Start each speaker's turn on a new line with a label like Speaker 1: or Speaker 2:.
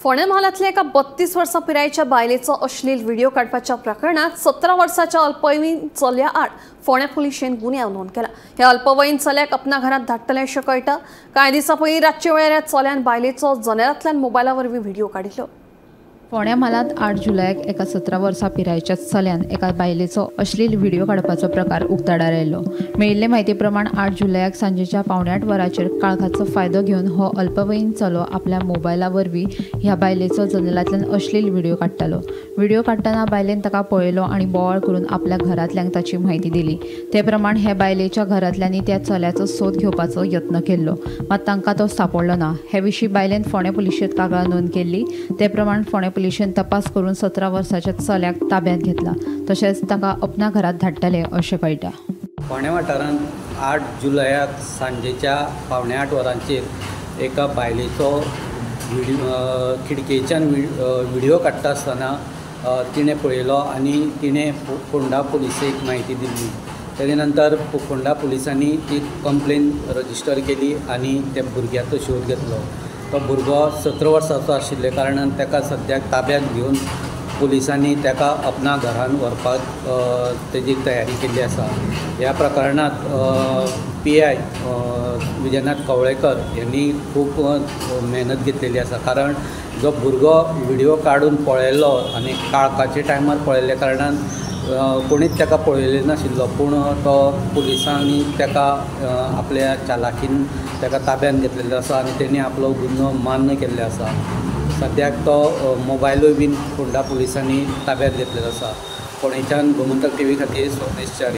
Speaker 1: फोंडें म्हालांतल्या एका 32 वर्सां पिरायेच्या बायलेचो अश्लील व्हिडिओ काडपाच्या प्रकरणात 17 वर्साच्या अल्पवयीन चल्या आड फोंडें पुलिशेन गुन्यांव नोंद केला. ह्या अल्पवयीन चल्याक आपणा घरांत धाडटले अशें कळटा. कांय दिसां पयलीं रातच्या वेळार ह्या चल्यान बायलेचो जनेलांतल्यान मोबायला वरवीं व्हिडिओ काडिल्लो.
Speaker 2: फोंड्या म्हालांत 8 जुलयाक एका 17 वर्सां पिरायेच्या चल्यान एका बायलेचो अश्लील व्हिडिओ काडपाचो प्रकार उक्ताडार आयलो. मेळिल्ले म्हायती प्रमाण 8 जुलयाक सांजेच्या 7:45 वरांचेर काळखाचो फायदो घेवन हो अल्पवयीन चलो आपल्या मोबायला वरवीं ह्या बायलेचो जनेलांतल्यान अश्लील व्हिडिओ काडटालो. व्हिडिओ काडटना बायलेन ताका पळयलो आनी बोवाळ करून आपल्या घरांतल्यांक ताची म्हायती दिली. ते प्रमाण हे बायलेच्या घरांतल्यांनी त्या चल्याचो सोद घेवपाचो यत्न केल्लो, मात तांकां तो सांपडलो ना. हे विशीं बायलेन फोंडें पुलिशेंत कागाळ नोंद केल्ली. ते प्रमाण फोंडें पुलिशेन तपास करून 17 वर्साच्या चल्याक ताब्यांत घेतला, तशेंच ताका अपना घरांत धाडटले अशें कळटा.
Speaker 3: फोंडें वाठारांत 8 जुलयाक सांजेच्या 7:45 वरांचेर एका बायलेचो खिडकेच्यान व्हिडिओ काडटा आसतना तिणें पळयलो आनी तिणें फोंडा पुलिसेक म्हायती दिली. तेजे नंतर फोंडा पुलिसांनी ती कंप्लेन रजिस्टर केली आनी त्या भुरग्याचो शोध घेतलो. तो भुरगो 17 वर्सांचो आशिल्ल्या कारणान ताका सद्याक ताब्यांत घेवन पुलिसांनी ताका आपणा घरान व्हरपाक तेजी तयारी केल्ली आसा. ह्या प्रकरणांत PI Vijayanath Kavlekar यांनी खूब मेहनत घेतलेली आसा, कारण जो भुरगो व्हिडिओ काडून पळयलो आनी काळखाच्या टायमार पळयल्ल्या कारणान कोणीच ताका पळयलें नाशिल्लो, पूण तो पुलिसांनी ताका आपल्या चालाकीन ताका ताब्यांत घेतलेलो आसा आनी तेणी आपलो गुन्यांव मान्य केल्लो आसा. सद्याक तो मोबायलूय बीन फोंडा पुलिसांनी ताब्यांत घेतलेलो आसा. फोंडेच्यान गोमंतक टीव्ही खातीर सोमेश च्यारी.